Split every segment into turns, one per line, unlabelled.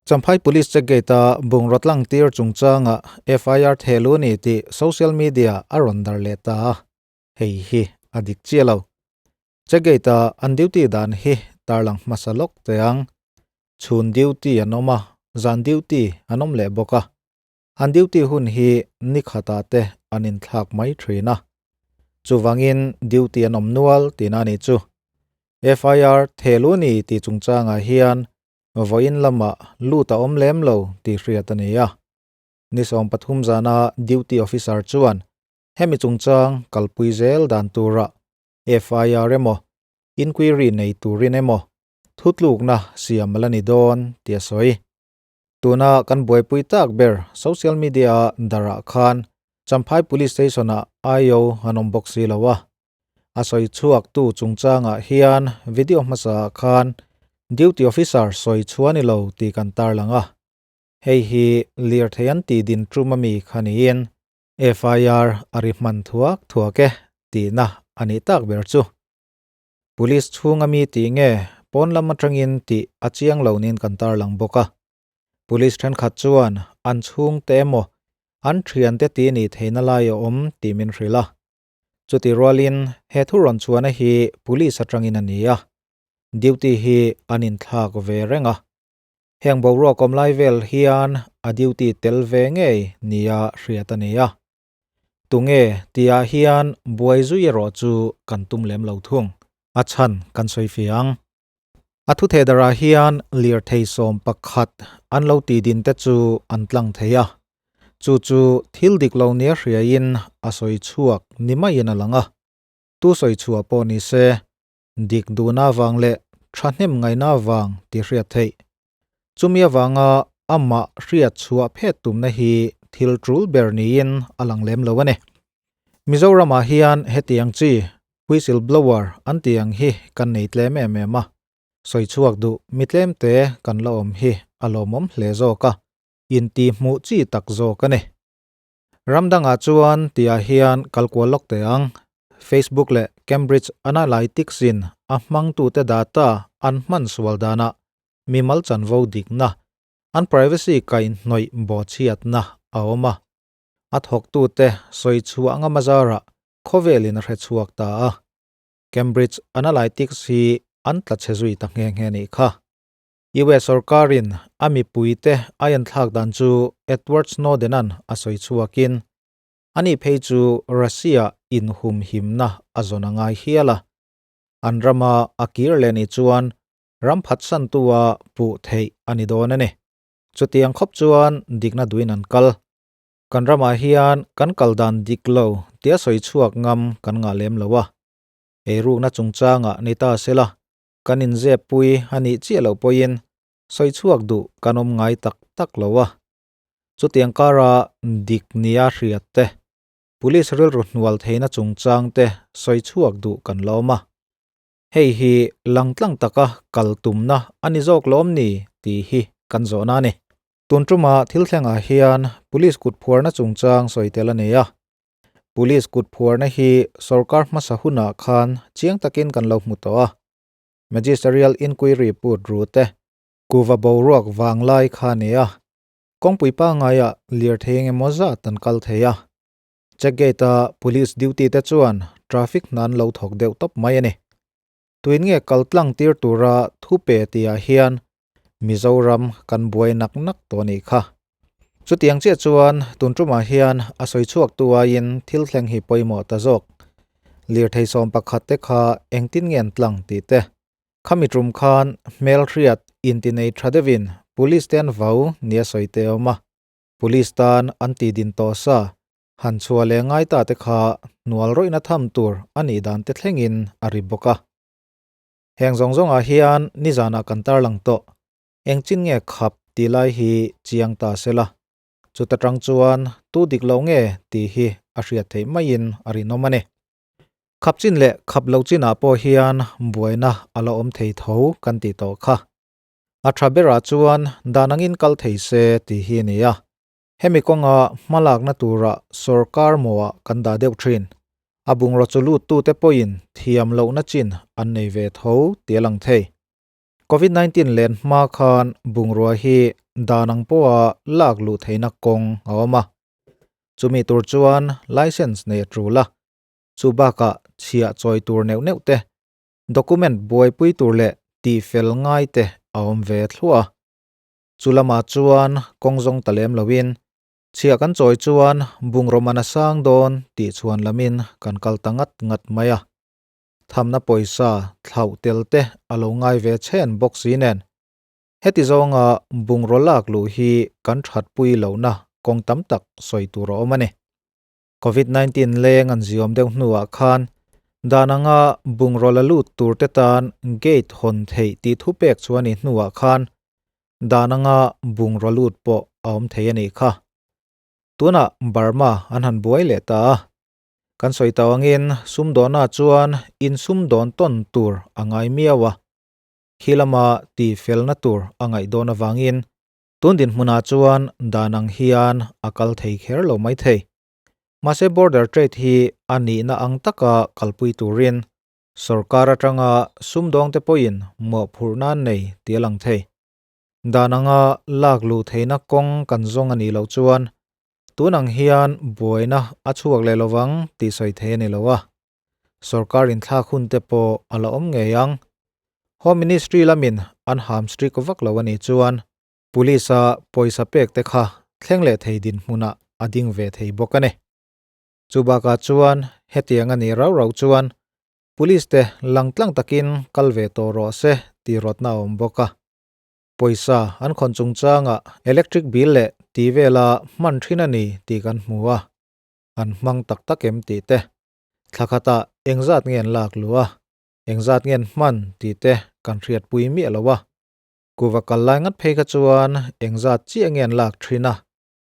Champhai Police Check Gate-a bungraw tlangtir chungchanga FIR thehluh a ni tih social media a rawn dar leh ta a, hei hi a dik chiah lo. Check Gate-a an duty dan hi tarlang hmasa lawk teh ang. Chhun duty an awm a, zan duty an awm leh bawk a. An duty hun hi ni khatah te an inthlak mai thin a. Chuvangin duty an awm nual tihna a nih chu. FIR thehluh a ni tih chungchangah hian vawiin lamah lut a awm lem lo tih hriat a ni a. Ni 13 zana duty officer chuan hemi chungchang kalpui zel dan turah FIR emaw inquiry nei turin emaw thutlukna siam a la ni dawn tih a sawi. Tuna kan buaipui tak ber social media darah khan Champhai Police Station-ah IO an awm bawk si lo a. A sawi chhuaktu chungchangah hian video hmasaah khan Duty Officer sawi chhuah a ni lo tih kan tarlang a. Hei hi lirthei an tih din tum ami kha niin FIR a ri hman thuak thuak e tihna a nih tak ber chu. Police chhunga mi tih nge pawn lam atangin tih a chiang lo niin kan tarlang bawk a. Police thenkhat chuan an chhungte emaw an thiante tih nih theihna lai a awm tih min hrilh a. Chuti rualin he thu rawn chhuahna hi police atangin a ni a. Duty hi an inthlak ve reng a. Heng boruak awm lai vel hian a duty tel ve ngei nia hriat a ni a. Tunge tihah hian buai zui erawh chu kan tum lem lo thung. A chhan kan sawi fi ang. A thuthehdarah hian lirthei 11 an lo tih din te chu an tlang thei a. Chu chu thil dik lo nia hriain a sawi chhuak ni maiin a lang a. Tu sawi chhuah pawh ni se, dik duhna avang leh thahnem ngaihna avang tih hriat theih. Chumi avanga amah hriat chhuah phet tumna hi thil tul ber niin a lang lem lo a ni. Mizoramah hian hetiang chi whistle blower an tih ang hi kan nei tlem em em a, sawi chhuak duh mi tlemte kan la awm hi a lawmawm hle zawk a, intihhmuh chi tak zawk a ni. Ram dangah chuan tihah hian kal kual lawk teh ang. Facebook leh Cambridge Analytics in a hmangtute data an hman sual danah mimal chanvo dikna, an privacy kaihhnawih bawhchhiatna a awm a. A thawktute sawi chhuah ngam azarah khawvelin a hre chhuak ta a. Cambridge Analytics hi an tla chhe zui ta nghe nghe nih kha. US sorkarin a mipuite a enthlak dan chu Edward Snowden-a'n a sawi chhuakin, ani phei chu Russia inhumhimna a zawn a ngai hial a. An rama a kir leh nih chuan ram phatsantua puh theih a ni dawn a ni. Chutiang khawp chuan dikna duhin an kal. Kan ramah hian kan kal dan dik lo tia sawi chhuak ngam kan ngah lem lo a. Eirukna chungchangah ni ta sela Kan inzep pui a nih chiah loh pawhin sawi chhuak duh kan awm ngai tak tak lo a. Chutiang kara dik nia hriat te, police rilru hnual theihna chungchang te sawi chhuak duh kan la awm a. Hei hi langtlang taka kal tumna a ni zawk lawm ni tih hi kan zawhna a ni. Tun tuma thil thlengah hian police kut phuarna chungchang sawi tel a nei a. Police kut phuarna hi sorkar hmasa hunah khan chiang takin kan lo hmu tawh a. Magisterial Inquiry put ru te, kuva boruak vang lai kha a ni a. Kawngpui pangaiah lirthei eng emaw zat an kal thei a. Check gate-a police duty te chuan traffic hna an lo thawk deuh tawp mai a ni. Tuin nge kal tlang tir tura thu pe tihah hian Mizoram kan buai nak nak tawh a nih kha. Chutiang chiah chuan tun tumah hian a sawi chhuak tu aiin thil thleng hi pawimawh ta zawk. Lirthei 11 te kha engtin nge an tlang tih te. Khami tum khan hmelhriat intinei tha deuhin police te an vau nia sawi te a awm a. Police tan an tih din tawh sa Han chhuah leh ngai ta te kha hnual rawihna tham tur a nih dan te thlengin a ri bawk a. Heng zawng zawngah hian nizanah kan tarlang tawh. Eng chin nge khap tih lai hi chiang ta se la. Chuta tang chuan tu dik lo nge tih hi a hriat theih maiin a rinawm a ni. Khap chin leh khap lo chinah pawh hian buaina a la awm thei tho kan tih tawh kha. A tha berah chuan dan angin kal thei se tih hi a ni a. Hemi kawnga hmalakna tura sorkar mawhah kan dah deuh thin. A bungraw chu luttute pawhin thiam lohna chin an nei ve tho tih a lang thei. Covid 19 len hma khan bungrua hi dan ang pawha lak luh theihna kawng a awm a. Chumi tur chuan license nei a tul a, chu bakah chhiah chawi tur neuh neuh te, document buaipui tur leh tihfel ngai te a awm ve thluah a. Chu lamah chuan kawng zawng ta lem loin chhiah kan chawi chuan bungraw man a sang dawn tih chhuan lamin kan kal ta ngat ngat mai a. Thamna pawisa thlauh tel te a lo ngai ve chhen bawk si nen. Heti zawnga bungraw lak luh hi kan thatpui lohna kawng tam tak sawi tur a awm a ni. Covid 19 leng an ziawm deuh hnuah khan dan anga bungraw la lut tur te tan gate hawn theih tih thupek chu a nih hnuah khan dan anga bungraw lut pawh a awm thei a nih kha. Tunah Burma an han buai leh ta a. Kan sawi tau angin sumdawnah chuan insumdawn tawn tur a ngai miau a. Khi lama tihfelna tur a ngaih dawn avangin Tun dinhmunah chuan dan ang hian a kal thei kher lo mai thei. Mahse border trade hi a nihna ang taka kalpui turin sorkar atanga sumdawngte pawhin mawhphurhna an nei tih a lang thei. Dan anga lak luh theihna kawng kan zawng a nih loh chuan tun ang hian buaina a chhuak leh lovang tih sawi thei a ni lo a. Sorkar inthlak hun te pawh a la awm ngei ang. Home Ministry lamin an ham strict vak lo a nih chuan Police a pawisa pek te kha thleng leh thei dinhmunah a ding ve thei bawk a ni. Chu bakah chuan hetiang a nih rau rau chuan Police te langtlang takin kal ve tawh rawh se tih rawtna a awm bawk a. Pawisa an khawn chungchangah electric bill leh tih vela hman thin a ni tih kan hmu a. An hmang tak tak em tih te, thla khatah engzat nge an lak luh a, engzat nge an hman tih te kan hriatpui miah lo a. Kuva kal lai ngat phei kha chuan engzat chiah nge an lak thin a,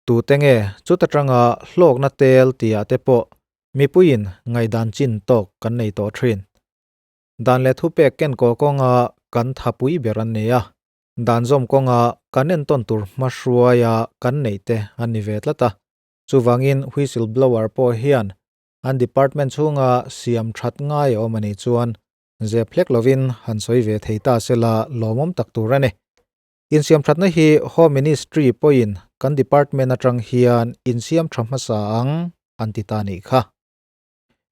tute nge chuta tanga hlawkna tel tihah te pawh mipuiin ngaihdan chin tawk kan nei tawh thin. Dan leh thupek kenkaw kawnga kan thapui ber an nei a, dan zawm kawnga kan entawn tur hmahruaia kan neih te an ni ve tlat a. Chuvangin whistle blower pawh hian an department chhunga siam that ngai a awm a nih chuan zep hlek lovin han sawi ve thei ta sela lawmawm tak tur a ni. Insiam thatna hi Home Ministry pawhin kan department atang hian insiam tha hmasa ang an ti ta nih kha.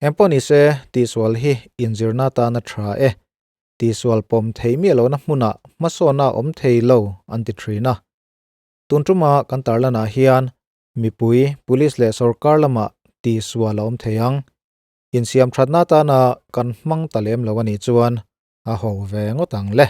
Engpawh nise tihsual hi inzirna atan a tha e. Tihsual pawm thei miah lohna hmunah hmasawnna a awm thei lo an ti thin a. Tun tuma kan tarlanah hian mipui, police leh sorkar lamah tihsual a awm thei ang. Insiam thatna atana kan hmang ta lem lo a nih chuan a ho ve ngawt ang le.